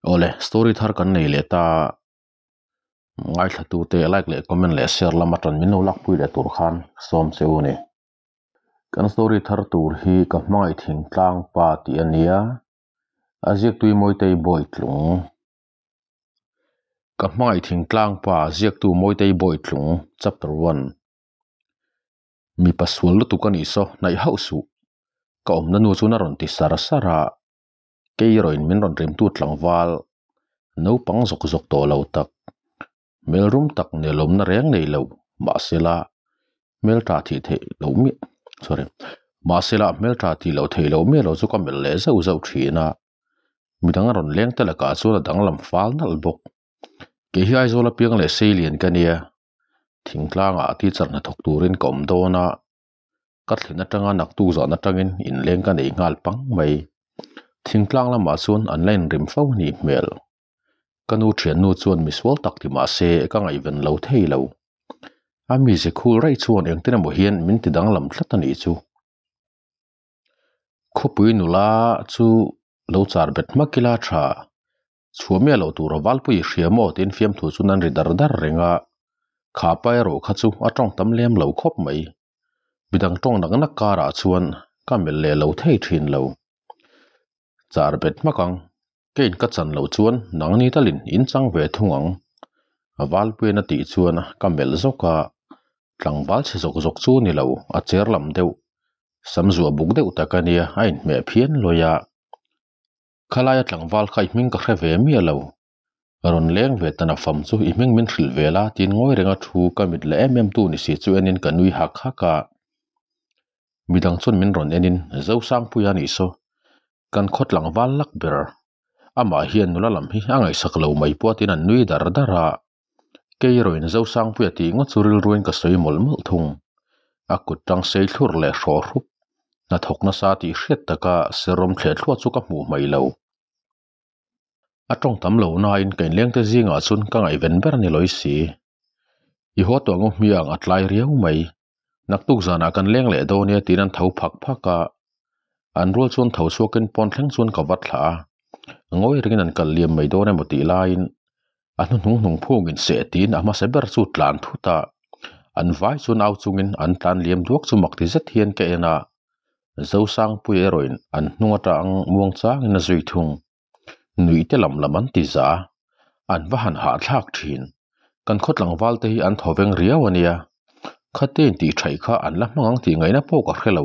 Awle, story thar kan nei leh ta. Ngaithlatute like leh comment leh share lama tan min lo lakpui leh tur khan sawm che u ni. Kan story thar tur hi ka hmangaih thingtlang pa tih a nia. A ziaktui Mawitei Bawitlung. Ka hmangaih thingtlang pa ziaktu Mawitei Bawitlung chapter 1. Mipa sual lutuk a nih saw hnaih hauh suh. Ka awmna nu chuan a rawn ti sar sar a. Kei erawhin min rawn rimtu tlangval naupang zawk zawk tawh lo tak, hmelrum tak nelawmna reng nei lo mahsela hmeltha thih theih loh miah sorry mahsela hmeltha tih loh theih loh miah lo chu ka melh leh zauh zauh thin a, midang a rawn leng te lakah chuan a danglam fal nalh bawk. Kei hi Aizawl apiang leh Seilian ka nia, thingtlangah teacher hnathawk turin ka awm dawn a. Ka thlen atanga naktuk zan atangin inleng ka nei nghal pang mai. Thingtlang lamah chuan an la inrim fo a nih hmel. Ka nu thiannu chuan misual tak ti mah se ka ngaihven lo thei lo. A mize khul raih chuan engtin emaw hian min ti danglam tlat a nih chu. Khawpui nula chu lo char bet hmak ila tha. Chhuah miah loh tura Valpui i hria maw tiin fiamthu chuan an ri dar dar reng a, kha pa erawh kha chu a tawng tam lem lo khawp mai. Midang tawng nak nak karah chuan ka melh leh lo thei thin lo. Char bet hmak ang, keiin ka chan loh chuan nangni talin in chang ve thung ang. Valpuiin a tih chuan ka melh zawk a, tlangval chhe zawk zawk chu ni lo, a cher lam deuh, sam zuah buk deuh tak a nia, a inhmeh phian lawi a. Khalaia tlangval kha i hming ka hre ve miah lo. Rawn leng ve tan a fam chu i hming min hrilh ve la tiin ngawi renga thu ka mit leh em em tu ni si chu enin ka nui hak hak a. Midang chuan min rawn enin Zosangpuia a nih saw. Kan khaw tlangval lak ber. Amah hian nula lam hi a ngaihsak lo mai pawh tiin an nui dar dar a. Kei erawhin Zosangpuia tih ngawt chu rilruin ka sawi mawlh mawlh thung. A kut tang sei thlur leh hrawh hrup, hnathawk nasa tih hriat taka serrawm thleh thluah chu ka hmuh hmaih lo. A tawng tam lo nain ka inlengte zingah chuan ka ngaihven ber a ni lawi si. I haw tawh ang u hmiang a tlai riau mai. Naktuk zanah kan leng leh dawn nia tiin an tho phak phak a. An rual chuan tho chhuakin pawn thleng chuan ka va thlah a. Ngawi ringin an kal liam mai dawn emaw tih laiin a hnuhnung hnung phungin seh tiin a hmasa ber chu tlan thut a. An vai chuan au chungin an tlan liam duak chu mak ti zet hian ka en a. Zosangpuia erawhin an hnung atang muang changin a zui thung. Nuih te lam lam an ti za a, an va han hahthlak thin. Kan khaw tlangval te hi an thaw veng riau a nia. Khate intih thaih kha an la hmang ang tih ngaihna pawh ka hre lo.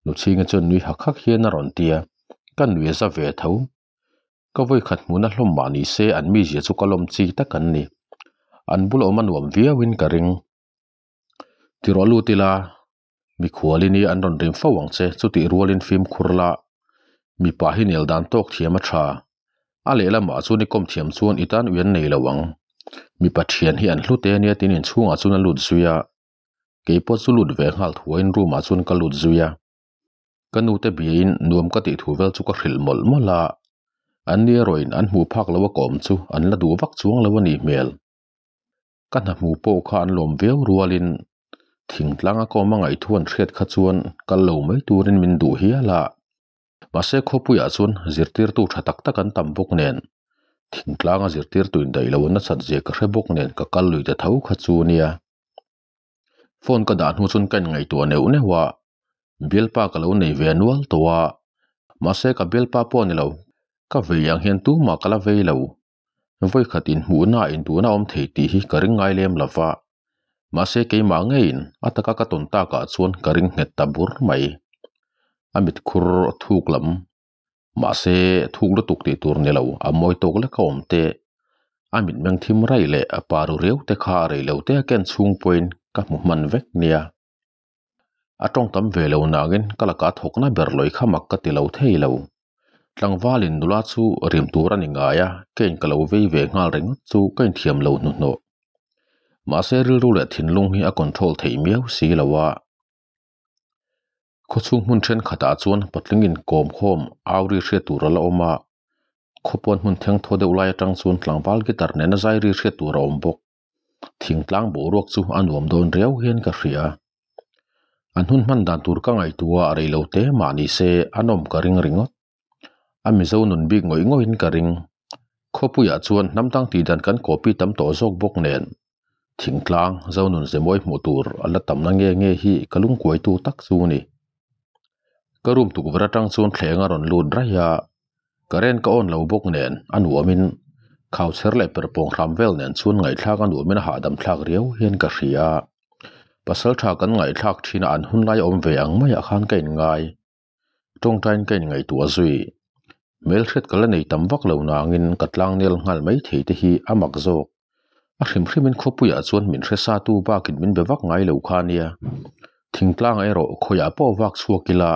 Nuchhinga chuan nui hak hak hian a rawn ti a, ka nui a za ve tho. Ka vawi khat hmuhna hlawm mah ni se an mizia chu ka lawm chi tak an ni. An bula awm a nuam viauin ka ring. Tirawh lut ila, Mikhualin i an rawn rim fo ang che, chutih rualin fimkhur la, mipa hi nel dan tawk thiam a tha. A lehlamah chuan i kawm thiam chuan i tan ui an nei lo ang. Mipa thian hi an hlu te ania tiin inchhungah chuan a lut zui a. Keipawh chu lut ve nghal thuaiin room ah chuan ka lut zui a. Ka nute biain nuam ka tih thu vel chu ka hrilh mawlh mawlh a. An ni erawhin an hmuh phak lo a kawm chu an la duh vak chuang lo a nih hmel. Ka hna hmu pawh kha an lawm viau rualin thingtlanga ka awm a ngaihthu an hriat kha chuan kal lo mai turin min duh hial a. Mahse khawpuiah chuan zirtirtu tha tak tak an tam bawk nen thingtlanga zirtirtu indaih lo nasat zia ka hre bawk nen ka kal lui ta tho kha chu nia. Phone ka dah hnu chuan ka inngaihtuah neuh neuh a, bialpa ka lo nei ve nual tawh a, mahse ka bialpa pawh a ni lo, ka vei ang hian tumah ka la vei lo. Vawikhat inhmuhna ah induhna awm thei tih hi ka ring ngai lem lo va, mahse keimah ngeiin a taka ka tawn takah chuan ka ring nghet ta bur mai. A mitkhur thuk lam, mahse thuk lutuk tih tur ni lo, a mawi tawk lek a awm te, a mitmeng thim raih leh a paru riau te kha a rei lo te a ken chhung pawhin ka hmu hman vek nia. A tawng tam ve lo nangin ka lakah thawkna ber lawi kha mak ka ti lo thei lo. Tlangvalin nula chu rim tur a ni ngai a, kein ka lo vei ve nghal ringawt chu ka inthiam lo hnuhnawh. Mahse rilru leh thinlung hi a control theih miau si lo a. Khawchhung hmun thenkhatah chuan patling inkawm khawm au ri hriat tur a la awm a, khawpuan hmun thengthaw deuh lai atang chuan tlangval guitar nena zai ri hriat tur a awm bawk. Thingtlang boruak chu a nuam dawn riau hian ka hria. An hun hman dan tur ka ngaihtuah a rei lo te mah ni se a nawm ka ring ringawt. A Mizo nun bik ngawih ngawih in ka ring. Khawpuiah chuan hnam dang tih dan kan copy tam tawh zawk bawk nen thingtlang Zonun Zemawi hmuh tur a la tamna nge nge hi ka lungkuaitu tak chu a ni. Ka room tukverh atang chuan thleng a rawn lut raih a, current ka on lo bawk nen a nuamin khauchher leh perhpawng hram vel nen chuan ngaihthlak a nuamin a hahdam thlak riau hian ka hria. Pasal tha kan ngaihthlak thin a an hun lai awm ve ang maiah khan ka inngai. Tawngtain ka inngaihtuah zui. Hmelhriat ka la nei tam vak lo nangin ka tlangnel nghal mai thei te hi a mak zawk. A hrim hrimin khawpuiah chuan min hre sa tu bakin min be vak ngai lo kha ania. Thingtlangah erawh khawiah pawh vak chhuak ila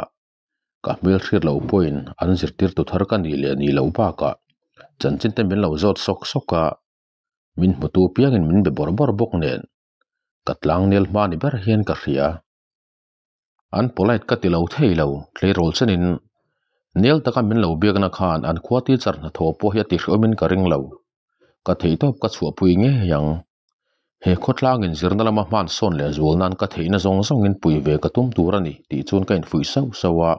ka hmelhriat loh pawhin an zirtirtu thar ka nih leh nih loh bakah chanchin te min lo zawt sawk sawk a, min hmutu piangin min be bawrh bawrh bawk nen ka tlangnel hma ni ber hian ka hria. An polite ka ti lo thei lo, tleirawl chenin nel taka min lo biakna khan an khua teacher hnathawh pawh hi a tihriawmin ka ring lo. Ka theihtawp ka chhuahpui ngei ang. He khawtlangin zirna lama hman sawn leh zual nan ka theihna zawng zawngin pui ve ka tum tur a ni tih chuan ka infuih sauh sauh a.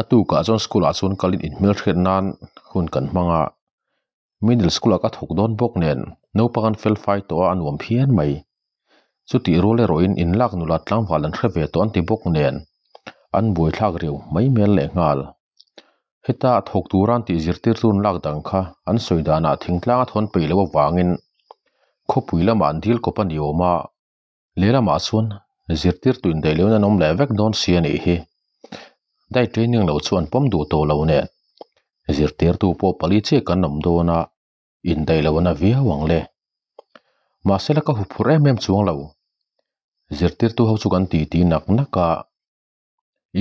A tukah chuan school ah chuan kalin inhmelhriat nan hun kan hmang a. Middle school ah ka thawk dawn bawk nen naupang an fel fai tawh a a nuam phian mai. Chutih rual erawhin inlak nula tlangval an hre ve tawh an ti bawk nen an buaithlak riau mai hmel leh nghal. Heta thawk tura an tih zirtirtu an lak dang kha an sawi danah thingtlang a thawn peih loh avangin khawpui lamah an dil kawp a ni awm a, lehlamah chuan zirtirtu indaih lohin an awm leh vek dawn si a nih hi. Diet training lo chu an pawm duh tawh lo nen zirtirtu pawh pali chiah kan awm dawn a, indaih loh a na viau ang le. Mahse la ka huphurh em em chuang lo, zirtirtu ho chu kan titi nak nak a.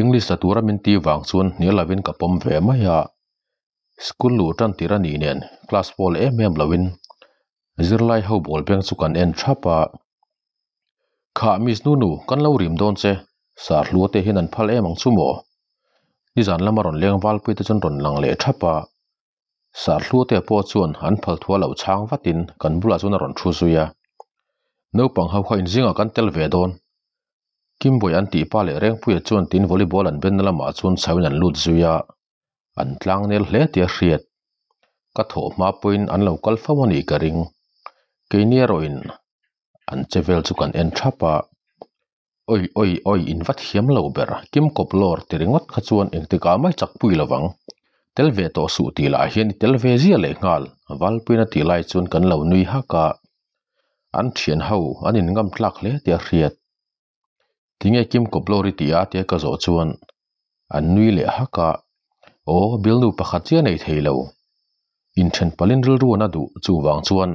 English la tura min ti vang chuan hnial lovin ka pawm ve mai a, school luh tan tir a nih nen class pawl em em lovin zirlai ho ball beng chu kan en thap a, Khah Miss Nunu kan lo rim dawn che, sar hlua te hian an phal em ang chu maw? Nizan lama rawn leng valpui te chuan rawn lang leh thap a, sar hlua te pawh chuan an phal thua lo chhang vatin kan bulah chuan a rawn thu zui a, naupang ho kha inzingah kan tel ve dawn Kimbawi an tih pa leh Rengpuia chuan tin volleyball an benna lamah chuan chhoin an lut zui a, an tlang nel hle tih a hriat. Ka thawh hma pawhin an lo kal fo a nih ka ring. Keini erawhin an che vel chu kan en thap a, Oi oi oi in va thiam lo ber, Kim kawp lawr ti ringawt kha chuan engtikah mai chak pui lo vang. Tel ve tawh suh tih lah hian i tel ve zia leh nghal, Valpuiin a tih lai chuan kan lo nui hak a. An thian ho an in ngam tlak hle tih a hriat. Tinge Kim Kawplawr i tih a tia ka zawh chuan an nui leh hak a, Aw bialnu pakhat chiah nei thei lo. Inthen palhin rilru an a duh chuvang chuan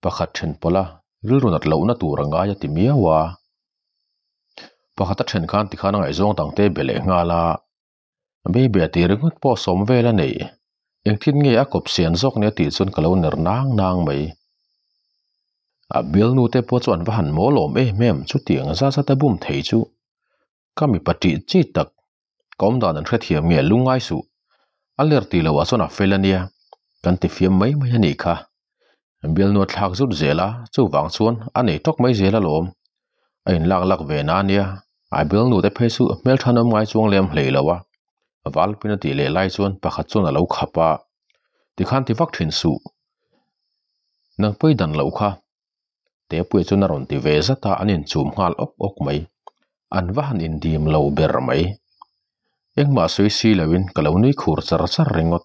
pakhat then pawlh a rilru nat lohna tur a ngai a ti miau a. Pakhat a then khan tikhan a ngaihzawng dangte be leh nghal a. Baby a tih ringawt pawh sawm vel a nei. Engtin nge a kawp sian zawk nia tih chuan ka lo ner nang nang mai. A bialnu te pawh chu an va han mawl awm em em chutiang zat zat a bum thei chu. Ka mipa tih chi tak ka awm dan an hrethiam nge lungngai suh. A ler tih loh ah chuan a fel a nia. Kan ti fiam mai mai a nih kha. Bialnu a thlak zut zel a, chuvang chuan a nei tawk mai zel alawm. A inlak lak ve na ania, a bialnu te phei chu hmeltha nawm ngai chuang lem hlei lo a. Valpin a tih leh lai chuan pakhat chuan a lo khap a, tikhan ti vak thin suh. Nang pawi dan loh kha. Tepuia chuan a rawn ti ve zat a, an inchum nghal awk awk mai. An va han indim lo ber mai. Engmah sawi si loin ka lo nui khur char char ringawt.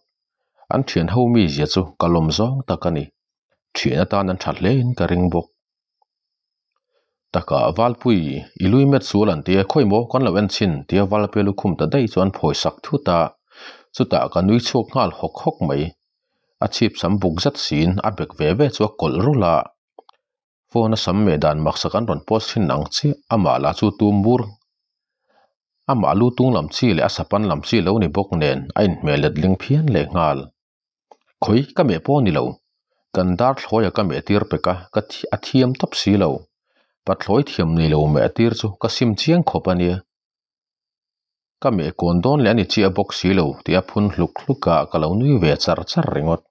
An thian ho mizia chu ka lawm zawng tak a ni. Thian atan an tha hlein ka ring bawk. Taka Valpui i lui met sual an tia khawi maw kan lo en chhin tia Valpuia lukhum ta daih chu an phawi sak thut a. Chutah ka nui chhuak nghal hawk hawk mai. A chhip sam buk zat siin a bek ve ve chu a kawlh rulh a. Phone a sam meh dan maksak an rawn post thin ang chiah amah lah chu tum bur amah lu tung lam chi leh a sapan lam chi lo ni bawk nen a inhmeh let ling phian leh nghal. Khawi ka meh pawh a ni lo, kan dar thlawia ka meh tir pek a, ka a thiam tawp si lo. Pathlawi thiam nei lo meh tir chu ka sim chiang khawp a nia. Ka meh kawn dawn leh a ni chiah bawk si lo tih a phun hluk hluk a, ka lo nui ve char char ringawt.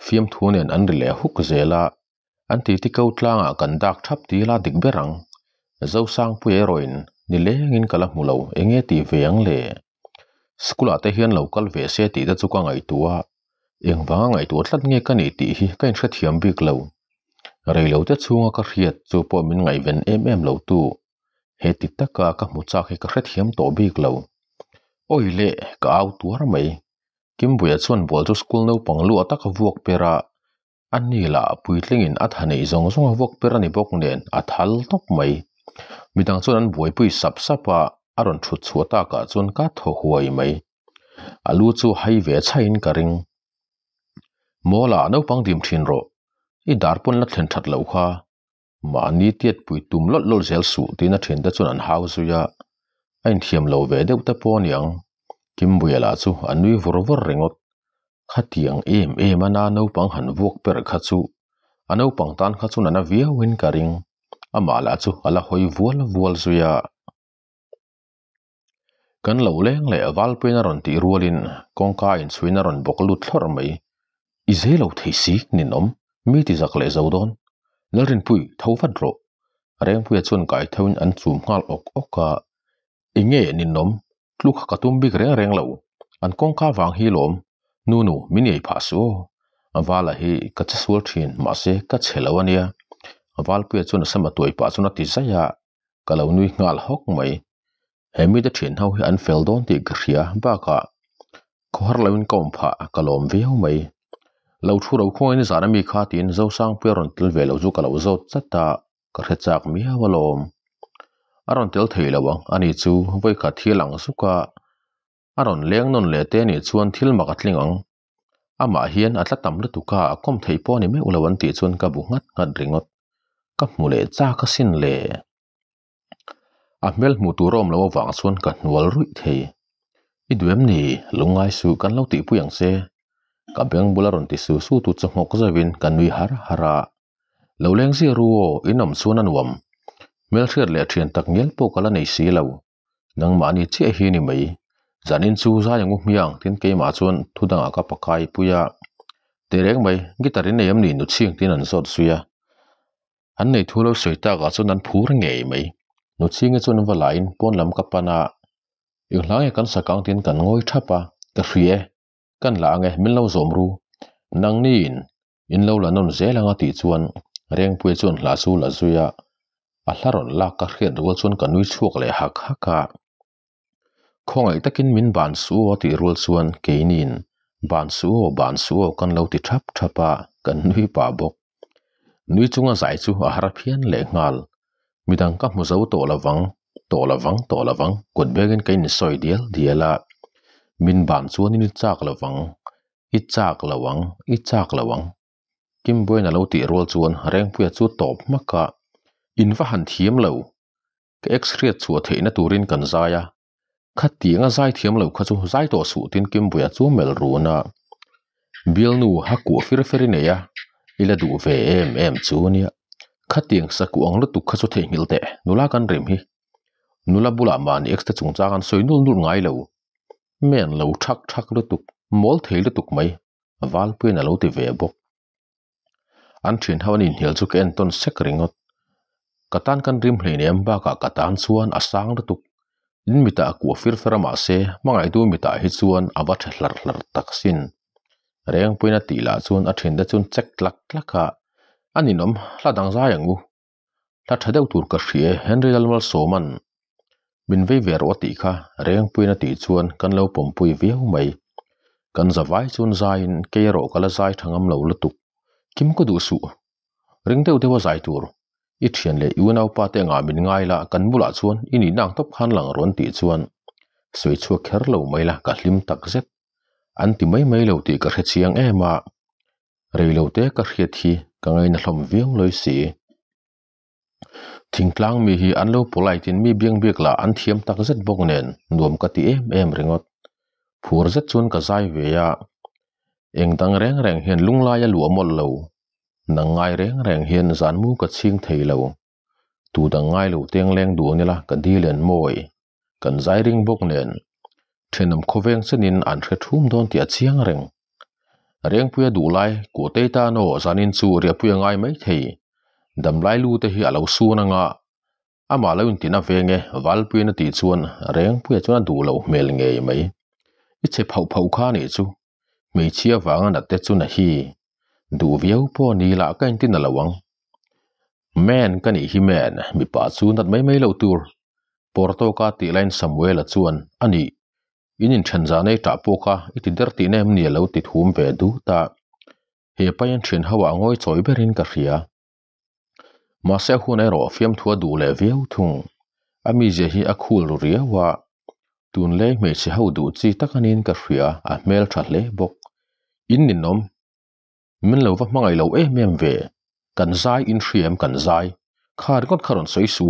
Fiamthu nen an ri leh huk zel a, an titi ko tlangah kan dak thap ti ila dik ber ang. Zosangpuia erawhin ni lengin ka la hmu lo, eng nge tih ve ang le? School ah te hian lo kal ve se tih te chu ka ngaihtuah a. Engvanga ngaihtuah tlat nge ka nih tih hi ka inhrethiam bik lo. Reilote chhunga ka hriat chu pawh min ngaihven em em lo tu. He ti taka ka hmu chak hi ka hrethiam tawh bik lo. Awi le, ka au tuar mai. Kimbuia chuan ball chu school naupang luah tak a vuak per a, a ni lah puitlingin a tha neih zawng zawng a vuak per a ni bawk nen a thal tawp mai. Midang chuan an buaipui sap sap a, a rawn thut chhuah takah chuan ka thaw huai mai. A lu chu hai ve chhaiin ka ring. Mawla naupang dim thin rawh, i dar pawn la thlen that loh kha. Mahni tiatpui tum lawlh lawlh zel suh tiin a thiante chuan an hau zui a, a inthiam lo ve deuh te pawh a niang. Kimbuia lah chu a nui vur vur ringawt. Khatiang em em a na naupang han vuak per kha chu a naupang tan kha chuan a na viauin ka ring. Amah lah chu a la hawi vual vual zui a. Kan lo leng leh Valpuiin a rawn tih rualin kawngka inchhuiin a rawn bawk lut thlawrh mai. I zei lo thei si, ninawm, mi ti zak leh zo dawn. Lalrinpui, tho vat rawh. Rengpuia chuan kai thoin an chum nghal awk awk a. Enge ninawm, tluk kha ka tum bik reng reng lo. An kawngka vang hi lawm. Nu nu, min ei phah suh aw. Vala hi ka che sual thin, mahse ka che lo ania. Valpuia chuan a sama tuai pah chuan a ti zaih a. Ka lo nui nghal hawk mai. He mite thian ho hi an fel dawn tih ka hria bakah khawhar loin ka awm phah ka lawm viau mai. Lo thu ro khuangin zan ami kha tiin Zosangpuia rawn tel ve lo chu ka lo zawt chat a, ka hre chak miau alawm. A rawn tel thei lo ang ani chu vawikhat thil ang zuk a, a rawn leng nawn leh te anih chuan thil mak a tling ang. Amah hian a tla tam lutuk a, a kawm theih pawh a ni meuh lo an tih chuan ka bu nghat nghat ringawt. Ka hmu leh chak asin le. A hmel hmuh tur a awm loh avang chuan ka hnual ruih thei. I duh em ni? Lungngai suh kan lo tihpui ang che. Ka beng bula rawn ti su su tu chu nghawk zauhin ka nui har har a. Lo leng zia ru aw, in awm chuan a nuam. Hmelhriat leh thian tak ngial pawh ka la nei si lo. Nangmahni chiah hi ni mai. Zanin chu zai ang u hmiang tin keimah chuan thu dangah ka pakai pui a. Tehreng mai, guitar in nei em ni nuchhing tin an zawt zui a. An nei thu lo sawi takah chuan an phur ngei mai. Nuchhingi chuan va lain pawn lam ka pan a, Eng hla nge kan sak ang tiin kan ngawi thap a, ka hria e, kan la ang e, min lo zawm ru. Nangniin in lo la nawn zel ang a tih chuan Rengpuia chuan hla chu la zui a, a hla rawn lak ka hriat rual chuan ka nui chhuak leh hak hak a. Khawngaih takin min ban suh aw a tih rual chuan keiniin ban suh aw, ban suh aw kan lo ti thap thap a, kan nui pah bawk. Nui chunga zai chu a har phian leh nghal. Midang ka hmu zo tawh lovang, tawh lovang, tawh lovang, kut bengin ka insawi dial dial a. Min ban chuanin i chak lovang, i chak lo ang, i chak lo ang. Kimbuain a lo tih rual chuan Rengpuia chu tawp hmak a, In va han thiam lo, ka ex hriat chhuah theihna turin kan zai a, khatiang a zai thiam lo kha chu zai tawh suh tin Kimbuia chu melh run a, bialnu ha kuah fir fer i nei a, i la duh ve em em chu nia, khatiang sakuh ang lutuk kha chu theihnghilh teh, nula kan rim hi. Nula bulah mahni ex te chungchang an sawi nul nul ngai lo, men lo thak thak lutuk, mawl thei lutuk mai, Valpuiin a lo ti ve bawk. An thian ho an inhnial chu ka entawn sek ringawt. Ka tan kan rim hleinem bakah ka tan chuan a sang lutuk. In mitah a kuah fir fer a mahse hmangaihtu mitah hi chuan a va tha hlarh hlarh tak sin. Rengpuiin a tih lah chuan a thiante chuan check tlak tlak a, a ninawm hla dang zai ang u. Hla tha deuh tur ka hria e Henry Lalmalsawma'n min vei ve rawh a tih kha Rengpuiin a tih chuan kan lo pawmpui viau mai. Kan za vai chuan zaiin kei erawh ka la zai tha ngam lo lutuk. Kim ka duh suh. Ring deuh deuh a zai tur. I thian leh i unaupa te engah min ngai la kan bulah chuan i nihna ang tawp khan lang rawn tih chuan sawi chhuak kher lo mai la ka hlim tak zet. An ti mai mai lo tih ka hre chiang em a. Reilote ka hriat hi ka ngaina hlawm viau lawi si. Thingtlang mi hi an lo polite in mi biang biak lah an thiam tak zet bawk nen nuam ka ti em em ringawt. Phur zet chuan ka zai ve a, eng dang reng reng hian lunglai a luah mawlh lo, nang ngai reng reng hian zan mu ka chhing thei lo. Tu dang ngai lo teng leng duh nila ka dil en mawi. Kan zai ring bawk nen thenawm khawveng chenin an hre thum dawn tih a chiang reng. Rengpuia duh lai Kuhtei tan aw zanin chu riahpui a ngai mai thei. Damlai lu te hi a lo sun anga amah lo intin a veng e Valpuiin a tih chuan Rengpuia chuan a duh loh hmel ngei mai. I che phauh phauh kha anih chu. Hmeichhia vanga nat te chu na hi. Duh viau pawh ni lah ka intin a lo ang. Man ka nih hi man, mipa chu nat mai mai loh tur. Pawr tawka tih laiin Samuela chuan, A nih, in inthen zan ei tah pawh kha i ti der tihna em ni a lo ti thum ve dut a. He pain thian ho ah ngawi chawi berin ka hria. Mahse a hun erawh fiamthu a duh leh viau thung. A mizia hi a khul ru riau a, tunlai hmeichhe ho duh chi tak a niin ka hria, a hmel tha hle bawk. In ninawm, min lo va hmangaih lo em em ve, kan zai in hria em kan zai, kha ringawt kha rawn sawi su.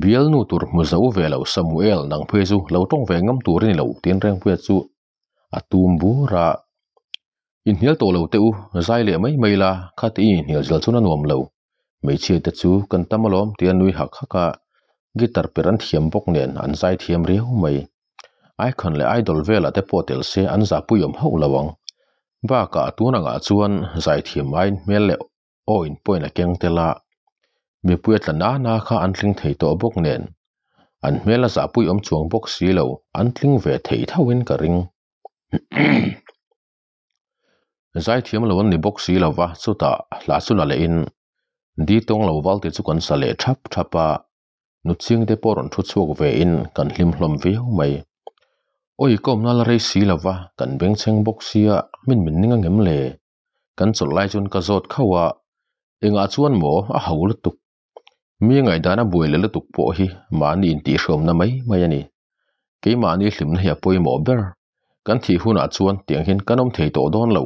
Bialnu tur hmu zo ve lo Samuel nang phei chu lo tawng ve ngam tur i ni lo tiin Rengpuia chu a tum bur a. Inhnial tawh lo teh u, zai leh mai mai la, khati i inhnial zel chuan a nuam lo. Hmeichhia te chu kan tam alawm tia nui hak hak a, guitar per an thiam bawk nen an zai thiam riau mai. Icon leh Idol velah te pawh tel se an zahpui awm hauh lo ang. Bakah tun angah chuan zai thiam aiin hmel leh aw in point a keng tel a, mipui a tla na na kha an tling thei tawh bawk nen an hmel a zahpui awm chuang bawk si lo, an tling ve thei thauhin ka ring. Zaithiam lo an ni bawk si lova, chutah hla chu la lehin di tawng lo val te chu kan sa leh thap thap a, nu ching te pawh rawn thu chhuak ve in kan hlim hlawm viau mai. Awi ka awmna la rei si lova, kan bengchheng bawk sia min min ning angem le? Kan chawlh lai chuan ka zawt khauh a, engah chuan maw a ho lutuk. Mi ngaihdan a buai leh lutuk pawh hi mahni intihhrawmna mai mai a ni. Keimahni hlimna hi a pawimawh ber. Kan thih hunah chuan tiang hian kan awm thei tawh dawn lo,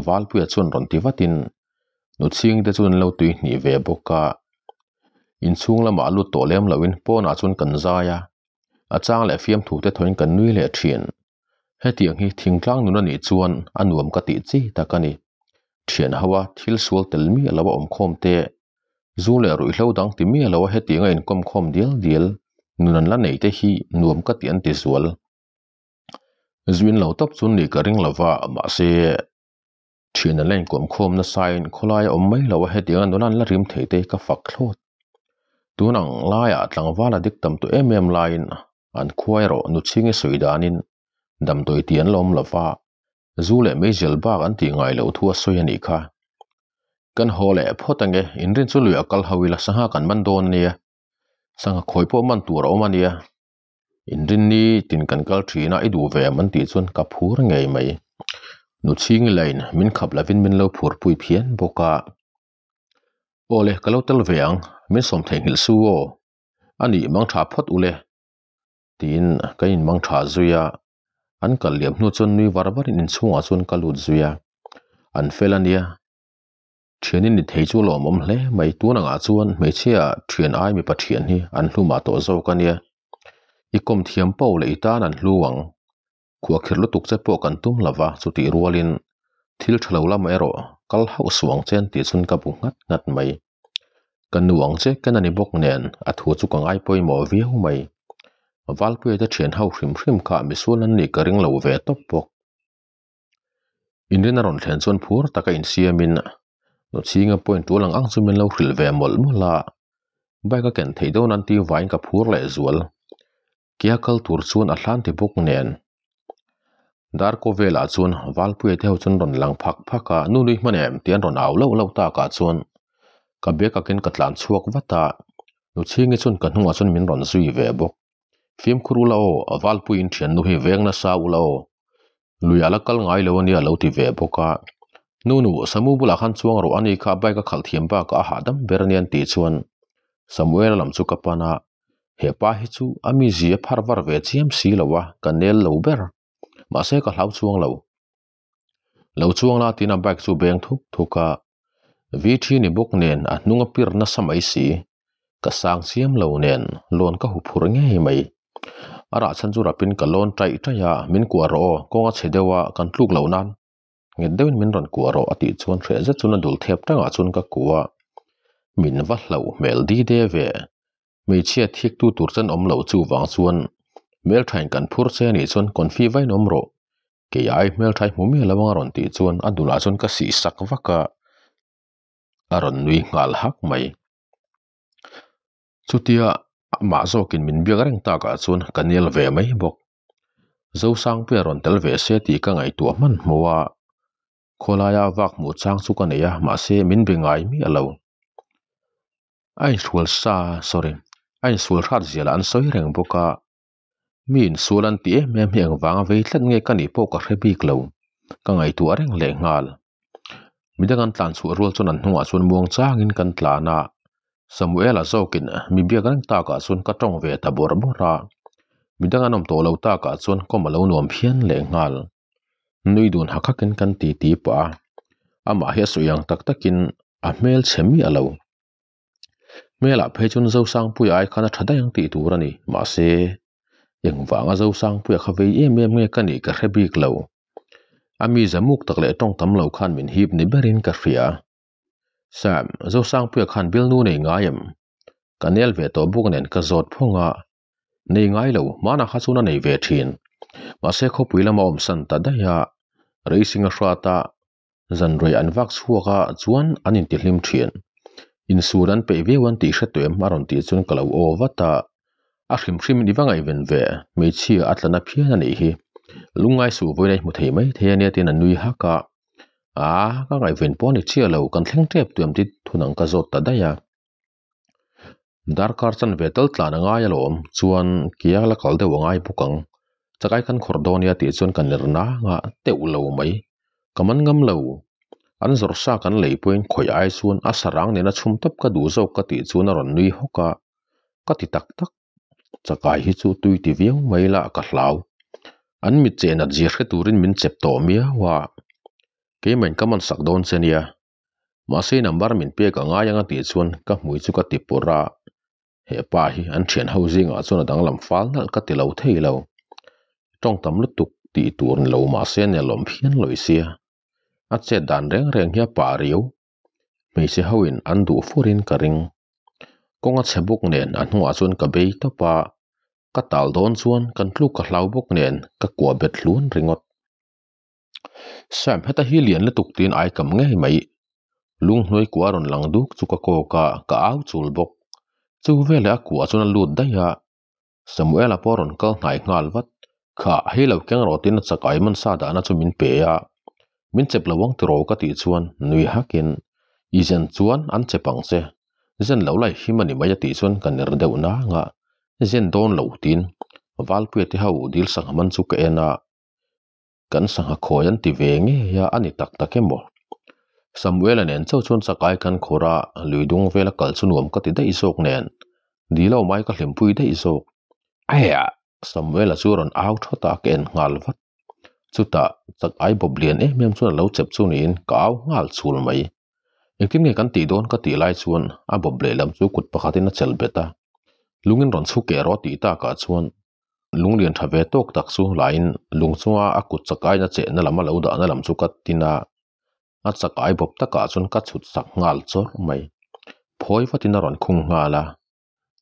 Valpuia chuan rawn ti vatin nu chhingte chuan an lo tui hnih ve bawk a. Inchhung lamah lut tawh lem loin pawnah chuan kan zai a, a chang leh fiamthu te thawin kan nui leh thin. Hetiang hi thingtlang nun a nih chuan a nuam ka tih chi tak a ni. Thian ho a thil sual tel miah lo a awm khawm te, zu leh ruihhlo dang ti miah lo a hetiang a inkawm khawm dial dial nun an la nei te hi nuam ka tih an ti zual. Zuin lo tawp chu nih ka ring lova mahse thian an la inkawm khawm nasain khawlai a awm mai lo a hetiang a nula an la rim thei te ka fak thlawt. Tun ang laiah tlangval a dik tam tawh em em laiin an khua erawh nu chhingi sawi danin damdawi tih an la awm lova zu leh meizial bak an tih ngai loh thu a sawi a nih kha. Kan haw leh phawt ange inrin chu luiah kal ho ila sangha kan man dawn ania sangha khawi pawh man tur a awm ania. Inrinni tin kan kal thin a, i duh ve em an tih chuan ka phur ngei mai. Nu chhingi lain min khap lovin min lo phur pui phian bawk a. Aw le, ka lo tel ve ang, min sawm theihnghilh su aw. A nih mang tha phawt ule. Tiin ka in mang tha zui a, an kal liam hnu chuan nui var varin inchhungah chuan ka lut zui a. An fel a nia. Thianin ni thei chu lawmawm hle mai. Tun angah chuan hmeichhia thian ai mipa thian hi an hlu mah tawh zawk a nia. I kawm thiam pawh leh i tan an hlu ang. Khuahkhirh lutuk che pawh kan tum lo va, chutih rualin thil tha lo lamah erawh kal hauh suh ang che an tih chuan ka bu nghat nghat mai. Ka nu ang che ken a ni bawk nen a thu chu ka ngai pawimawh viau mai. Valpuia te thian ho hrim hrim kha misual an nih ka ring lo ve tawp bawk. Inrin a rawn thlen chuan phur taka insiamin nu chhinga point tul ang ang chu min lo hrilh ve mawlh mawlh a, bike a ken theih dawn an tih vangin ka phur leh zual. Kia kal tur chuan a hlan ti bawk nen dar kaw velah chuan Valpuia te ho chuan rawn lang phak phak a, nu nui hman em tih an rawn au lauh lauh takah chuan ka bag akin ka tlan chhuak vat a, nu chhingi chuan ka hnungah chuan min rawn zui ve bawk. Fimkhur ula aw, Valpuiin thiannu hi veng nasa ula aw. Lui a la kal ngai lo ania lo ti ve bawk a. Nu nu, Samu bulah khan chuang rawh ani kha bike a khalh thiam bakah a hahdam ber ania an tih chuan Samuel a lam chu ka pan a, he pa hi chu a mizi a phar var ve chiam si lo a, ka nel lo ber. Mahse ka hlau chuang lo. Lo chuang la tiin a bike chu beng thuk thuk a, VT ni bawk nen a hnung a pir nasa mai si. Ka sang chiam lo nen lawn ka hu phur ngei mai. A rah chhan chu rapin ka lawn taih taih a, min kuah rawh aw, kawng a chhe deuh a, kan tluk loh nan nghet deuhin min rawn kuah rawh a tih chuan hreh zet chuan a dul thep tangah chuan ka kuah a, min va hlauh hmel di de ve. Hmeichhia thik tu tur chen awm loh chuvang chuan hmelthain kan phur che anih chuan confi vain awm rawh. Kei ai hmelthai hmu miah lo anga rawn tih chuan a dulah chuan ka sih sak vak a, a rawn nui nghal hak mai. Chutia amah zawkin min biak reng takah chuan ka nel ve mai bawk. Zosangpuia rawn tel ve se tih ka ngaihtuah hmanhmawh a. Khawlaia vak hmuh chang chu ka nei a, mahse min be ngai miah lo. A inhrual sa, sorry, a insual hrat zia lah an sawi reng bawk a. Mi insual an ti em em hi engvanga vei tlat nge ka nih pawh ka hre bik lo, ka ngaihtuah reng leh nghal. Midang an tlan chhuah rual chuan an hnungah chuan muang changin kan tlan a, Samuela zawkin mi biak reng takah chuan ka tawng ve ta bawrh bawrh a, midang an awm tawh lo takah chuan kawm a lo nuam phian leh nghal. Nui dun hak hakin kan ti ti pah a, amah hi a sawi ang tak takin a hmel chhe miah lo. Hmelah phei chuan Zosangpuia ai khan a tha daih ang tih tur a ni, mahse engvanga Zosangpuia kha vei em em nge ka nih ka hre bik lo. A mi zamuk tak leh tawng tam lo khan min hip ni berin ka hria. Sam, Zosangpuia khan bialnu nei ngai em? Ka nel ve tawh bawk nen ka zawt phawng a, Nei ngai lo, hmanah kha chuan a nei ve thin. Mahse khawpui lama awm san ta daih a, racing a hrat a, zanrei an vak chhuak a chuan an intihlim thin. Insur an peih viau an tih hre tawh em a rawn tih chuan ka lo aw vat a, a hrim hrim in i va ngaihven ve, hmeichhia a tla na phian a nih hi. Lungngai suh vawiin a i hmu thei mai thei a nia tiin a nui hak a, Aa, ka ngaihven pawh a ni chiah lo, kan thleng tep tuam tih thunang ka zawt ta daih a. Darkar chan ve tal tlan a ngai alawm chuan kia la kal deuh a ngai bawk ang. Chakai kan khawrh dawn nia tih chuan ka ner nang a, teuh lo mai. Ka man ngam lo. An zawrh sa kan lei pawhin khawih ai chuan a sarang nena chhum tawp ka duh zawk ka tih chuan a rawn nui hawk a, ka ti tak tak. Chakai hi chu tui ti viau mai la ka hlau. An mit cheh nat zia hre turin min chep tawh miau a, keimahin ka man sak dawn che nia. Mahse number min pek a ngai ang a tih chuan ka hmui chu ka ti pawrh a, he pa hi an thian ho zingah chuan a danglam fal nalh ka ti lo thei lo. Tawng tam lutuk tih tur ni lo mahse nelawm phian lawi sia. A chet dan reng reng hi a pah riau. Hmeichhe ho in an duh furin ka ring. Kawng a chhe bawk nen a hnungah chuan ka bei tawp a, ka tal dawn chuan kan tluk ka hlau bawk nen ka kuah bet hlun ringawt. Sam heta hi lian lutuk tiin ai kam ngei mai. Lunghnuai kua rawn lang duk chu ka kawk a, ka au chul bawk. Chu veleh a kuah chuan a lut daih a. Samuela pawh a rawn kal hnai nghal vat. Kha, hei lo keng rawh tiin a chak ai man sa dahna chu min pe a. Min chep lo ang tiraw ka tih chuan nui hakin, I zen chuan an chep ang che. Zen lo lai him a ni mai a tih chuan ka ner deuh nang a. Zen dawn lo tiin Valpuia te ho dil sangha man chu ka en a. Kan sangha khawi an ti ve ngei a, a ni tak tak emaw? Samuela nen chauh chuan chakai kan khawr a, lui dung vela kal chu nuam ka ti daih zawk nen, dil a awm ai ka hlimpui daih zawk. Aia! Samuela chu a rawn au thawt a, ka en nghal vat. Chutah, chakai bawp lian em em chuan a lo chep chu niin ka au nghal chul mai. Engtin nge kan tih dawn ka tih lai chuan a bawp lehlam chu kut pakhatin a chelh bet a, lungin rawn chhu keh rawh tih takah chuan Lunglian tha ve tawk tak chu laiin lung chunga a kut chakaiin a chehna lam a lo dahna lam chu ka tin a, a chakai bawp takah chuan ka chhut sak nghal chawrh mai. Phawi vatin a rawn khung nghal a,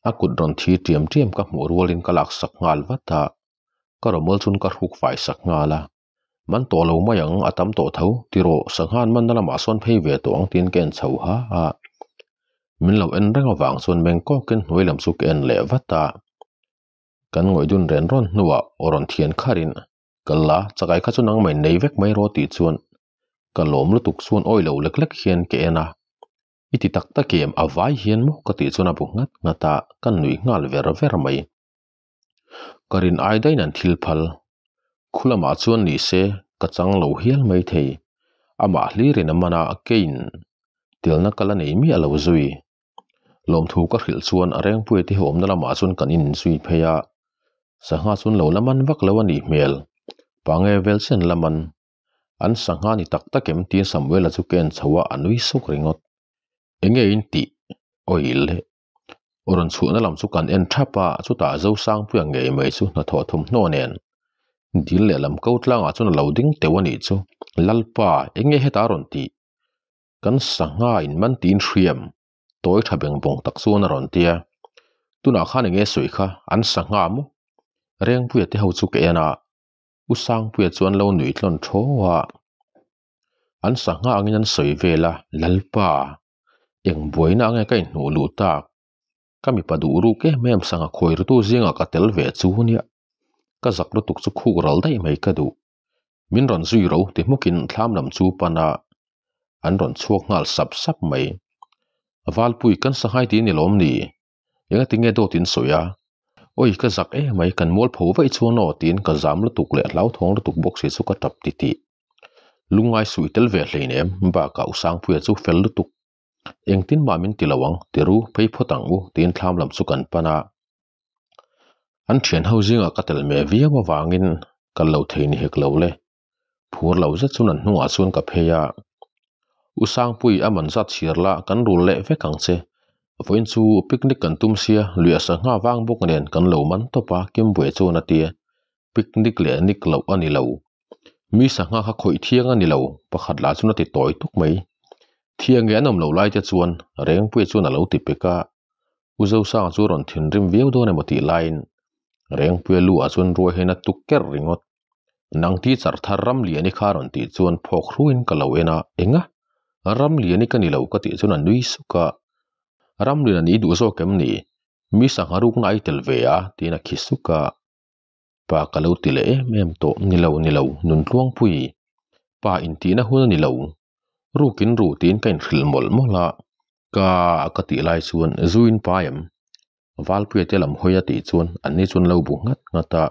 a kut rawn thi tiam tiam ka hmuh rualin ka lak sak nghal vat a, ka rawmawl chuan ka hruk fai sak nghal a, man tawh lo mai ang a tam tawh tho tiraw sanghan manna lamah sawn phei ve tawh ang tiin ka en chho ha a, min lo en reng avang chuan meng kawkin hnuai lam chu ka en leh vat a. Kan ngawih dun ren rawn hnuah aw rawn thian kharin kal la, chakai kha chu nangmah in nei vek mai rawh tih chuan ka lawm lutuk chuan awi lo lek lek hian ka en a, i ti tak tak em a vai hian maw ka tih chuan a bu nghat nghat a, ka nuih nghal ver ver mai. Ka rin ai daih nan thil phal, khu lamah chuan ni se ka chang lo hial mai thei, amah hlirin a man a keiin telna ka la nei miah lo zui. Lawmthu ka hrilh chuan a rengpuia te hi awmna lamah chuan kan inzui phei a, sangha chuan lo la man vak lo a nih hmel, pange vel chian la man. An sangha ni tak tak em tiin Samuela chu ka en chho a, a nui suk ringawt. Enge in tih? Awi le. Aw rawn chhuahna lam chu kan en thap a, chutah Zosangpuia ngei mai chu hnathawh thawmhnaw nen dil lehlam ko tlangah chuan a lo ding teuh a nih chu. Lalpa, enge hetah a rawn tih? Kan sangha in man tiin hriam tawi tha beng bawng tak chuan a rawn ti a, tunah khan enge sawi kha an sangha maw? Rengpuia te ho chu ka en a, U Sangpuia chuan lo nuih tlawn thaw a, an sangha angin an sawi vel a, Lalpa, eng buaina ange ka inhnuh luh tak? Ka mipa duh ruk em em sangha khawi rutu zingah ka tel ve chu nia, ka zak lutuk chu khuk ral daih mai ka duh. Min rawn zui ro ti hmukin thlam lam chu pan a, an rawn chhuak nghal sap sap mai. Valpui kan sanghai ti ni lawm ni? Engati nge dawt in sawi a? Awi ka zak emai kan mual pho vaih chuan aw tiin ka zam lutuk leh hlauthawng lutuk bawk si chu ka tap titih. Lungngai suih tel ve hleinem bakah Usangpuia chu fel lutuk. Engtin mah min ti lo ang, ti ru phei phawt ang u tiin thlam lam chu kan pan a. An thian ho zingah ka tel meh viau avangin kal lo thei ni hek lo le. Phur lo zet chuan an hnungah chuan ka phei a. U Sangpui a man zat chhiar la kan rul leh vek ang che. Vawiin chu picnic kan tum sia, luiah sangha vang bawk nen kan lo man tawp a Kimbuai chuan a ti. Picnic leh nik loh a ni lo. Mi sangha kha khawih thiang a ni lo, pakhat lah chuan a ti tawi tuk mai. Thiang nge an awm loh lai te chuan Rengpuia chuan a lo ti pek a. U Zosanga chu rawn thinrim viau dawn emaw tih laiin Rengpuia lu ah chuan ruai hian a tuk kerh ringawt. Nang ti char thar ram liani kha rawn tih chuan phawk hruin ka lo en a, Enga? Ram liani ka ni lo ka tih chuan a nui suk a. Ram lian a ni duh zawk em ni? Mi sangha rukna ai tel ve a tiin a khi suk a. Pa ka lo ti leh em em tawh, ni lo ni lo, Nuntluangpui, pa intihna hun a ni lo. Rukin ru tiin ka inhrilh mawlh mawlh a, ka ka tih lai chuan zuin pa em? Valpuia te lam hawi a tih chuan anni chuan lo bu nghat nghat a.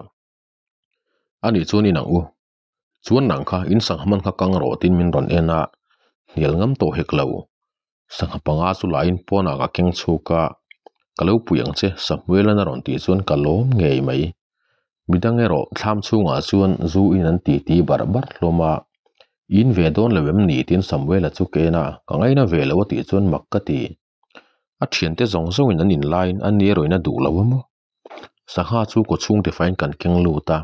Ani chuan in ang u. Chuan nang kha in sangha hman kha kang rawh tiin min rawn en a, hnial ngam tawh hek lo. Sangha panga chu lain pawnah ka keng chhuk a, ka lo pui ang che Samuel-an a rawn tih chuan ka lawm ngei mai. Midang erawh thlam chhungah chuan zu in an ti ti barh barh hlawm a, In ve dawn lo em ni tiin Samuel-a chu ka en a, ka ngaina ve lo a tih chuan mak ka ti. A thiante zawng zawngin an inlaiin a ni erawhin a duh lo a maw? Sangha chu kaw chhung tifain kan keng lut a,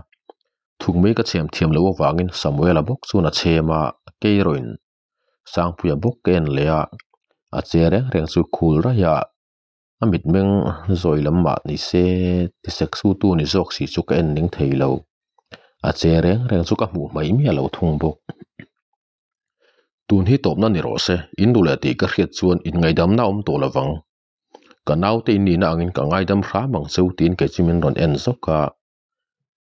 thuk mai ka chhem thiam loh avangin Samuela bawk chuan a chhem a, Keirawin Sangpuia bawk ka en leh a, a che reng reng chu khul raih a, a mitmeng zawi lam mah ni se ti sek su tu ni zawk si chu ka en ning thei lo, a che reng reng chu ka hmuh hmaih miah lo thung bawk. Tun hi tawpna ni rawh se, in duh leh tih ka hriat chuan inngaidamna a awm tawh lovang. Ka naute in nihna angin ka ngaidam hram ang cheu tiin kei chu min rawn en zawk a.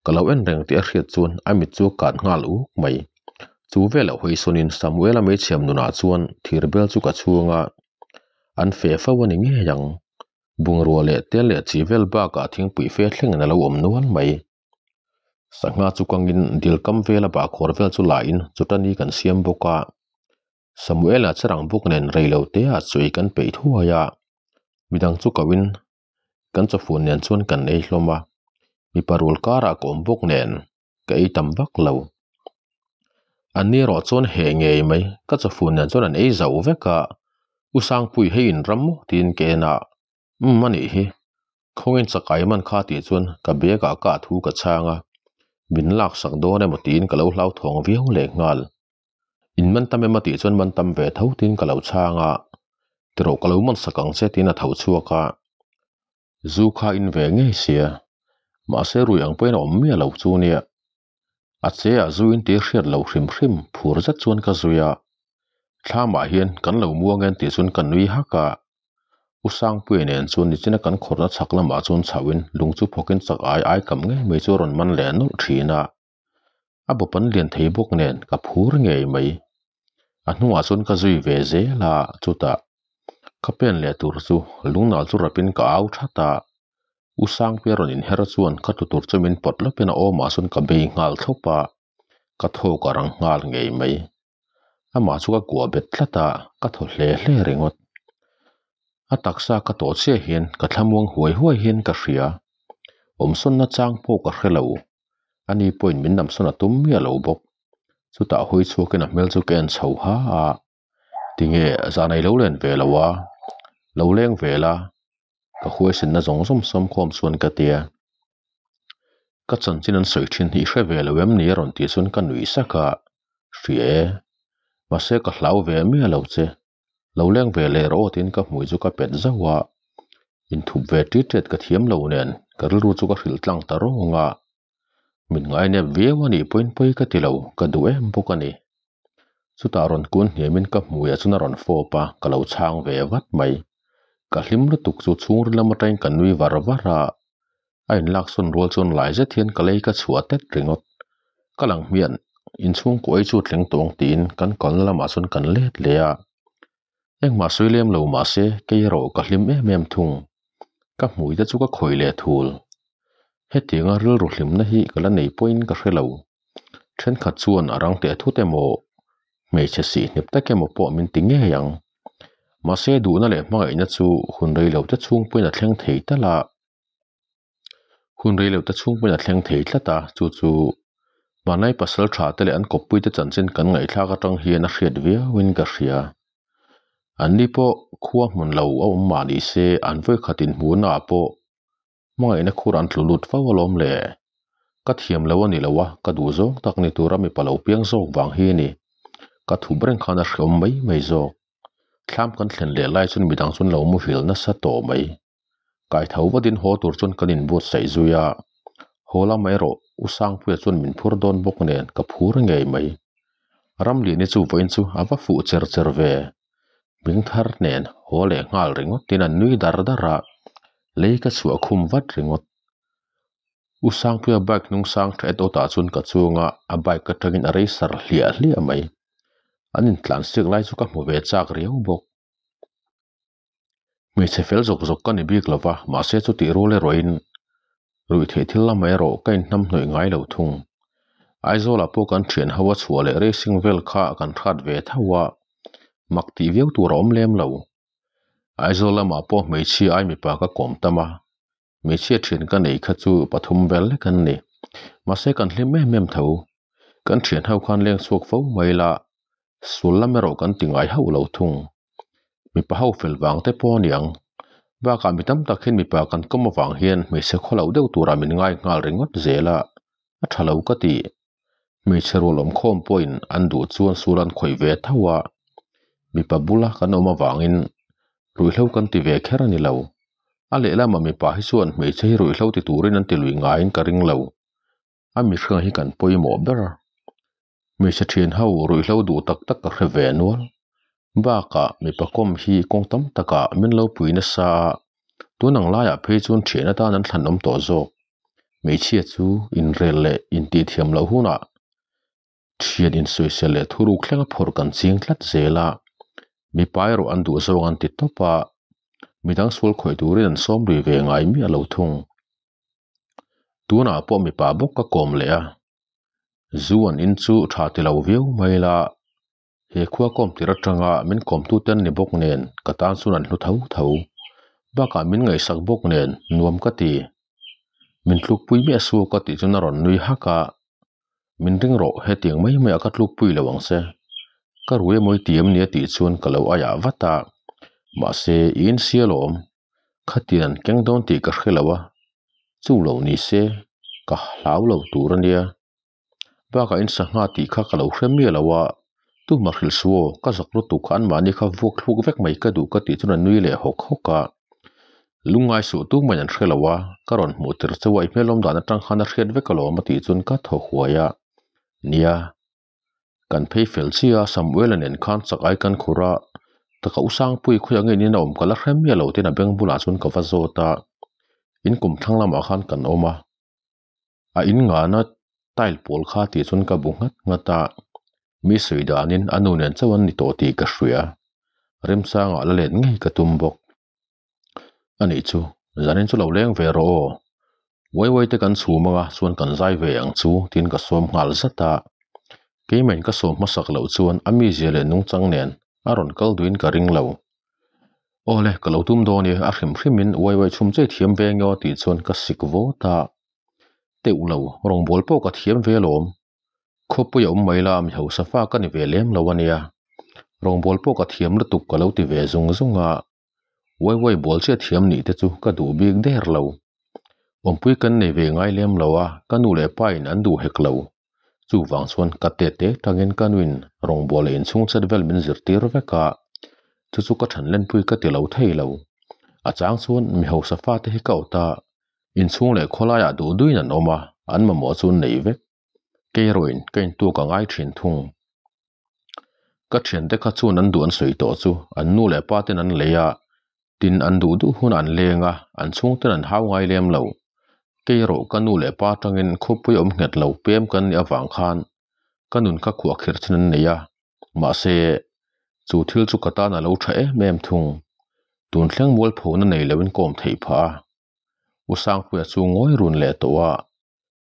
Ka lo en reng tih a hriat chuan a mit chu a kat nghal uk mai. Chu velah hawi sawnin Samuela meichhiam nunah chuan thir bel chu ka chhung a, an fe fo a ni ngei ang. Bungrua leh tel leh chi vel bakah thingpui fe thlengin a lo awm nual mai. Sangha chu kangin dil kam vela bahkhawr vel chu lain chuta ni kan siam bawk a. Samuela charang bawk nen reilo te ah chawi kan peih thuai a, midang chu ko in kan chawfun nen chuan kan ei hlawm a, mipa rul karah ka awm bawk nen ka ei tam vak lo. An ni erawh chuan heh ngei mai, ka chawfun nen chuan an ei zo vek a, U Sangpui hei in ram maw tiin ka en a, Umm a nih hi, khawngin chakai man kha tih chuan ka bag ah ka thu ka chhang a, min laksak dawn emaw tiin ka lo hlauthawng viau leh nghal. In man tam em a tih chuan man tam ve tho tiin ka lo chhang a, tirawh ka lo man sak ang che tiin a tho chhuak a, zu kha in ve ngei sia, mahse rui ang pawhin a awm miah lo chu nia, a che ah zu in tih hriat lo hrim hrim phur zet chuan ka zui a, thlamah hian kan lo muang en tih chuan ka nui hak a, U Sangpuia nen chuan nichina kan khawrhna chhak lamah chuan chhoin lung chu phawkin chak ai ai kam ngei mai chu a rawn man leh nawlh thin a. A bawp an lian thei bawk nen ka phur ngei mai. A hnungah chuan ka zui ve zel a, chutah ka pen leh tur chu lungnal chu rapin ka au that a. U Sangpuia rawn inher chuan ka tlu tur chu min pawt lawpin a awmah chuan ka bei nghal thlawp a, ka thawk a rang nghal ngei mai. Amah chu ka kuah bet tlat a, ka thaw hle hle ringawt. A taksa ka tawh chiah hian ka thlamuang huai huai hian ka hria. Awmsawnna chang pawh ka hre lo. Ani pawhin min namsawn a tum miah lo bawk. Chutah hawi chhuakin a hmel chu ka en chho ha a. Tinge zan ei lo len ve lo a, lo leng ve la, ka huaisenna zawng zawng sawmkhawm chuan ka tia. Ka chanchin an sawi thin hi i hre ve lo em ni a rawn tih chuan ka nuih sak a, hria e. Mahse ka hlau ve miah lo che. Lo leng ve leh rawh aw tiin ka hmui chu ka pet zauh a, inthup ve tit tet ka thiam lo nen ka rilru chu ka hrilh tlang ta rawng a, min ngainep viau a nih pawhin pawi ka ti lo, ka duh em bawk a ni. Chutah rawn kun hniamin ka hmuiah chuan a rawn fawp a, ka lo chhang ve vat mai. Ka hlim lutuk chu chhungril lam atangin ka nui var var a, a inlaksawn rual chuan lai zet hian ka lei ka chhuah tet ringawt. Ka lang hmian. Inchhungkaw ei chu thleng tawh ang tiin kan kalna lamah chuan kan let leh a. Engmah sawi lem lo mahse kei erawh ka hlim em em thung. Ka hmui te chu ka khawih leh thul. Hetianga rilru hlimna hi ka la nei pawhin ka hre lo. Thenkhat chuan a rang teh thut emaw, hmeichhe sih hnep tak emaw pawh min ti ngei ang. Mahse duhna leh hmangaihna chu hun rei lo te chhung pawhin a thleng thei tal a. Hun rei lo te chhung pawhin a thleng thei tlat a, chu chu Hmanlai pasal tha te leh an kawppui te chanchin kan ngaihthlak atang hian a hriat viauin ka hria. An ni pawh khua hmun lo a awm mah ni se an vawikhat inhmuhna ah pawh hmangaihna khur an tlu lut fo alawm le. Ka thiam lo a ni lo a, ka duh zawng tak ni tura mipa lo piang zawk vang hi a ni. Ka thup reng khan a hreawm mai mai zawk. Thlam kan thlen leh lai chuan midang chuan lo muhil nasa tawh mai. Kai tho vatin haw tur chuan kan inbuatsaih zui a, haw lam erawh U Sangpuia chuan min phur dawn bawk nen ka phur ngei mai. Ramliani chu vawiin chu a va fuh cher cher ve. Hming thar nen haw leh nghal ringawt tin an nui dar dar a, lei ka chhuah khum vat ringawt. U Sangpuia bike hnung sang tha et awtah chuan ka chuang a, a bike atangin a racer hliah hliah mai. An intlansiak lai chu ka hmu ve chak riau bawk. Hmeichhe fel zawk zawk ka ni bik lo va, mahse chutih rual erawhin ruih theih thil lamah erawh ka inhnam hnawih ngai lo thung. Aizawlah pawh kan thian ho a chhuah leh racing vel kha kan hrat ve tho a, mak tih viau tur a awm lem lo. Aizawl lamah pawh hmeichhia ai mipa ka kawm tam a, hmeichhia thian ka nei kha chu pathum vel lek an ni. Mahse kan hlim em em tho. Kan thian ho khan leng chhuak fo mai la, sul lam erawh kan ti ngai hauh lo thung. Mipa ho fel vang te pawh a niang. Bakah mi tam tak hian mipa kan kawm avang hian hmeichhe khaw loh deuh turah min ngai nghal ringawt zel a, a tha lo ka ti. Hmeichhe rual awmkhawm pawhin an duh chuan sul an khawih ve tho a, mipa bula kan awm avangin ruihhlo kan ti ve kher a ni lo. A lehlamah mipa hi chuan hmeichhe hi ruihhlo ti turin an ti lui ngaiin ka ring lo. A mihring hi kan pawimawh ber. Hmeichhe thian ho ruihhlo duh tak tak ka hre ve nual. Bakah mipa kawm hi kawng tam takah min lo pui nasa a, tun ang laiah phei chuan thian atan an thlan awm tawh zawk. Hmeichhia chu inrel leh intihthiam loh hunah thian insawisel leh thuruk thleng a phawrh kan ching tlat zel a, mipa erawh an duh zawng an ti tawp a, midang sual khawih turin an sawm lui ve ngai miah lo thung. Tunah pawh mipa bawk ka kawm leh a, zu an in chu tha ti lo viau mai la, he khua kawm tir atanga min kawmtu te an ni bawk nen ka tan chuan an hlu tho tho. Bakah min ngaihsak bawk nen nuam ka ti. Min tlukpui miah suak ka tih chuan a rawn nui hak a, min ring rawh hetiang mai mai ah ka tlukpui lo ang che. Ka rui emaw i ti em ni a tih chuan ka lo aiah vat a, mahse i insial awm. Khatian an keng dawn tih ka hre lo a, chu lo ni se ka hlau lo tur a nia. Bakah in sangha tih kha ka lo hre miah lo a, tumah hrilh suh aw, ka zak lutuk kha anmahni kha vuak thluk vek mai ka duh ka tih chuan a nui leh hawk hawk a. Lungngai suh tumah an hre lo a, ka rawn hmuh tir chauh a i hmelawm dan atang khan a hriat vek alawm a tih chuan ka thaw huai a, nia. Kan phei fel chiah a, Samuel-a nen khan chak ai kan khur a, taka u Sangpui khawiah nge niin a awm ka la hre miah lo tiin a beng bulah chuan ka va zawt a, in kum thlang lamah khan kan awm a, a in ngana tile pawl kha tih chuan ka bu nghat nghat a, mi sawi danin a nu nen chauh an ni tawh tih ka hria, remchangah la let ngei ka tum bawk. A nih chu, zanin chu lo leng ve rawh aw. Uai uai te kan chhum anga chuan kan zai ve ang chu tiin ka sawm nghal zat a. Keimahin ka sawm hmasak loh chuan a mizia leh nungchang nen a rawn kal duhin ka ring lo. Aw le, ka lo tum dawn i, a hrim hrimin uai uai chhum chei thiam ve nge aw tih chuan ka sik vawt a. Teuh lo, rawngbâwl pawh ka thiam ve alawm. Khawpui a awm mai la, mi hausa fa ka ni ve lem lo a nia. Rawngbâwl pawh ka thiam lutuk ka lo ti ve zung zung a. Uai uai bawl chiah thiam nih te chu ka duh bik der lo. Awmpui kan nei ve ngai lem lo a, ka nu leh pa in an duh hek lo. Chuvang chuan ka te te tangin ka nuin rawngbâwl leh inchhung chet vel min zirtir vek a, chu chu ka than lenpui ka ti lo thei lo. A chang chuan mi hausa fate hi ka awt a, inchhung leh khawlaiah duh duhin an awm a, an mamawh chu an nei vek. Kei erawhin ka intuak a ngai thin thung. Ka thiante kha chuan an duh an sawi tawh chu an nu leh pa ten an lei a, tin an duh duh hunah an leng a, an chhungten an hau ngai lem lo. Kei erawh ka nu leh pa atangin khawpui awm nghet lo pem kan nih avang khan. Ka nun kha khuahkhirh chin an nei a, mahse, chu thil chu ka tan a lo tha em em thung. Tun thleng mualphona nei loin ka awm theih phah a. U Sangpuia chu ngawi run leh tawh a,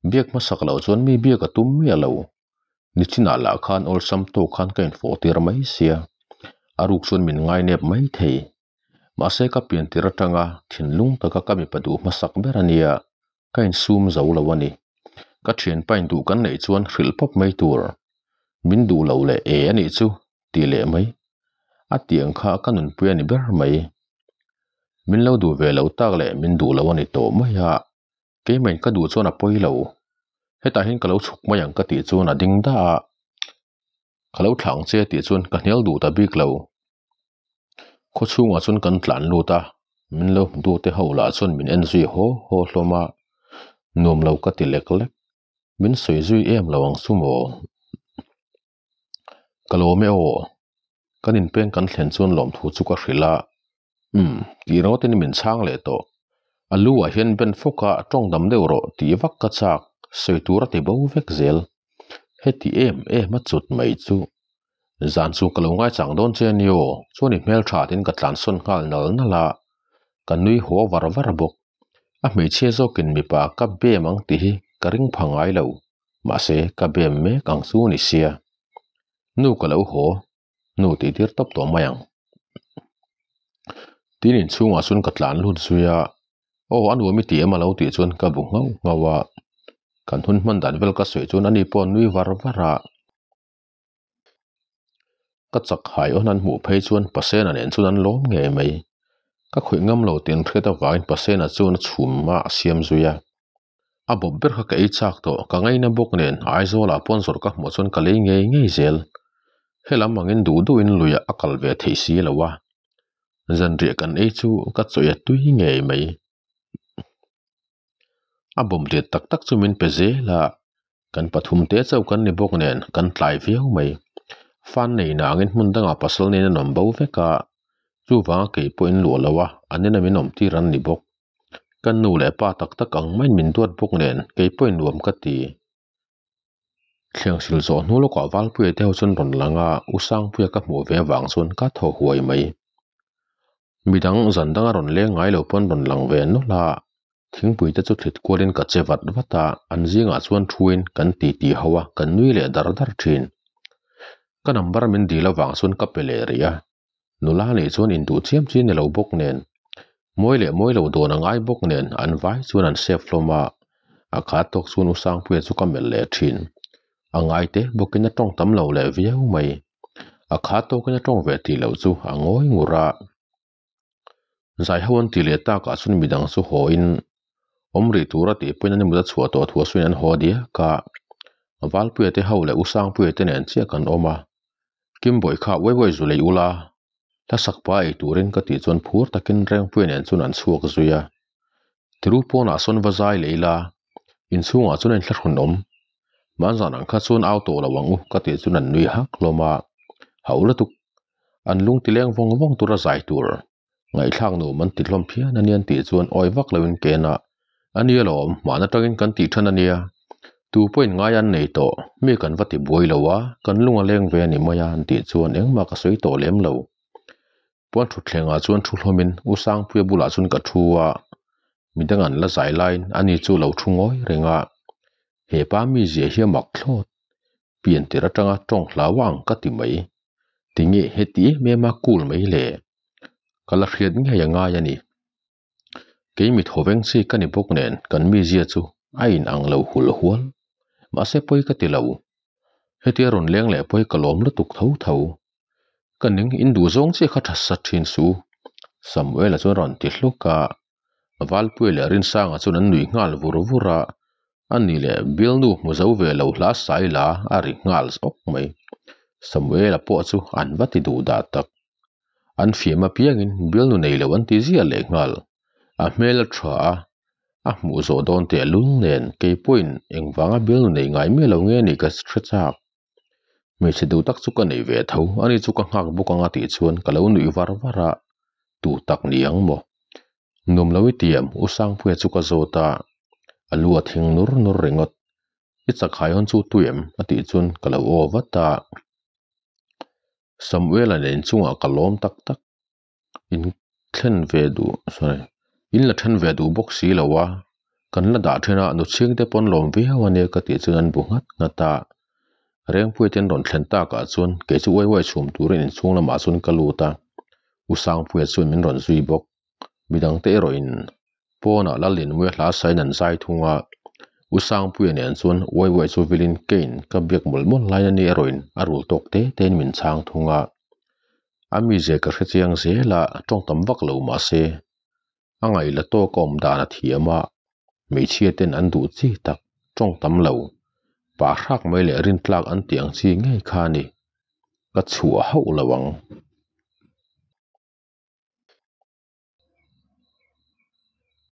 biak hmasak loh chuan mi biak a tum miah lo. Nichinah lah khan awlsam tawk khan ka infawh tir mai sia, a ruk chuan min ngainep mai thei. Mahse ka pian tir atanga thinlung taka ka mipa duh hmasak ber a nia, ka insum zo lo a ni. Ka thianpa in duh kan neih chuan hrilh pawp mai tur. Min duh lo leh e a nih chu tih leh mai. A tiang kha ka nunpui a ni ber mai. Min lo duh ve lo tak leh min duh lo a ni tawh mai a, Keimahin ka duh chuan a pawi lo. Hetah hian ka lo chhuk mai ang ka tih chuan a ding dah a. Ka lo thlah ang che tih chuan ka hnial duh ta bik lo. Khaw chhungah chuan kan tlan lut a, min lo hmu tu te ho lah chuan min en zui haw haw hlawm a. Nuam lo ka ti lek lek. Min sawi zui em lo ang chu maw? Ka lawm e aw. Kan inpeng kan thlen chuan lawmthu chu ka hrilh a. Umm, tih ringawtin min chhang leh tawh. A lu ah hian ben fawk a tawng dam deuh rawh tih vak ka chak, sawi tur a ti bo vek zel. Heti em em a chut mai chu. Zan chu ka lo ngaichang dawn che a ni aw, chuan i hmeltha tin ka tlansawn nghal nal nal a. Ka nui haw var var bawk. A hmeichhia zawkin mipa ka bem ang tih hi ka ring pha ngai lo. Mahse, ka bem mek ang chu ni sia. Nu ka lo haw, nu tih tir tawp tawh mai ang. Tin inchhungah chuan ka tlan lut zui a, Aw a nuam i ti em a lo tih chuan ka bu nghauh nghauh a. Kan hun hman dan vel ka sawi chuan ani pawh a nui var var a. Ka chak hai awn an hmuh phei chuan Pasena nen chuan an lawm ngei mai. Ka khawih ngam lo tih an hriat avangin Pasena chuan a chhum a a siam zui a. A bawp ber kha ka ei chak tawh, ka ngaina bawk nen Aizawlah pawn zawrh ka hmuh chuan ka lei ngei ngei zel. Helam angin duh duhin luiah a kal ve theih si lo a. Zanriah kan ei chu ka chawih a tui ngei mai. A bawm lian tak tak chu min pe zel a, kan pathum te chauh kan ni bawk nen kan tlai viau mai. Fan nei nangin hmun dangah pasal nen an awm bo vek a, chuvanga kei pawh in luah lo a, an ina min awm tir an ni bawk. Ka nu leh pa tak tak ang maiin min duat bawk nen kei pawhin nuam ka ti. Thleng sil zawh hnu lawkah Valpuia te ho chuan rawn lang a, U Sangpuia ka hmuh ve avang chuan ka thaw huai mai. Midang zan danga rawn leng ngai lo pawn rawn lang ve nawlh a, thingpui te chu thlit kualin ka che vat vat a, an zingah chuan thuin kan ti ti ho a, kan nui leh dar dar thin. Ka number min dil avang chuan ka pe leh rih a, nula nih chuan induh chiam chi ni lo bawk nen, mawi leh mawi lo dawn a ngai bawk nen an vai chuan an save hlawm a, a khat tawk chuan U Sangpuia chu ka melh leh thin. A ngai te bawkin a tawng tam lo leh viau mai. A khat tawkin a tawng ve tih loh chu a ngawi ngur a. Zai ho an tih leh takah chuan midang chu haw in awm rih tura tih pawhin an inmut a chhuah tawh thu a sawiin an haw diak a. Valpuia te ho leh U Sangpuia te nen chiah kan awm a. Kimbawi kha uai uai zu lei ula, hlasak pa ei turin ka tih chuan phur takin Rengpuia nen chuan an chhuak zui a. Tiru pawnah sawn va zai leh ila, inchhungah chuan a inthlahrun awm. Hmanzan ang kha chuan au tawh lo ang u ka tih chuan an nui hak hlawm a, hauh lutuk. An lung ti leng vawng vawng tura zai tur. Ngaihthlak nuam an ti hlawm phian a nia an tih chuan awi vak loin ke en a, A nia lawm, hman atangin kan tih than a nia. Tu pawhin ngai an nei tawh, mi kan va ti buai lo a, kan lung a leng ve a ni mai a an tih chuan engmah ka sawi tawh lem lo. Puan thutthlengah chuan thu hlawmin U Sangpuia bulah chuan ka thu a, midang an la zai laiin ani chu lo thu ngawi reng a, he pa mizia hi a mak thlawt. Pian tir atanga tawng hlau ang ka ti mai. Tinge heti em em a cool mai le? Ka la hriat ngei a ngai a ni. Kei mi thawveng chi ka ni bawk nen kan mizia chu a in ang lo hul hual. Mahse pawi ka ti lo. Hetia rawn leng leh pawi ka lawm lutuk tho tho. Ka ning in duh zawng chiah kha tha sa thin su. Samuela chuan rawn ti hluk a. Valpuia leh Rinsanga chuan an nuih nghal vur vur a. A ni leh bialnu hmu zo ve lo hla sai la a ri nghal zawk mai. Samuela pawh chu an va ti duh dah tak. An fiam apiangin bialnu nei lo an ti ziah leh nghal. A hmel a tha a, a hmuh zawh dawn teh lul nen kei pawhin engvanga bialnu nei ngai miah lo nge nih ka hre chak. Hmeichhe duh tak chu ka nei ve tho, ani chu ka nghak bawk anga tih chuan ka lo nuih var var a, tu tak ni ang maw? Nuam lo i tiam, U Sangpuia chu ka zawt a, a lu a thing nur nur ringawt. I chakkhai hawn chu tui em? A tih chuan ka lo aw vat a. Samuela nen inchungah ka lawm tak tak. In thlen ve duh sorry in la then ve duh bawk si lo a, kan la dah then a nu chhing te pawn lawm viau a nia ka tih chuan an bu nghat nghat a. Rengpuia te an rawn thlen takah chuan kei chu uai uai chhum turin inchhung lamah chuan ka lut a, U Sangpuia chuan min rawn zui bawk. Midang te erawh in pawnah Lallinmuia hla sain an zai thung a, U Sangpuia nen chuan uai uai chu vilin kein ka biak mawlh mawlh lai a ni erawh in a rul tawk te te in min chhang thung a. A mizia ka hre chiang zel a, tawng tam vak lo mah se a ngaih la tawk a awm dan a thiam a, hmeichhia ten an duh chi tak tawng tam lo, pah hrak mai leh rintlak an tih ang chi ngei kha a ni. Ka chhuah hauh lo ang.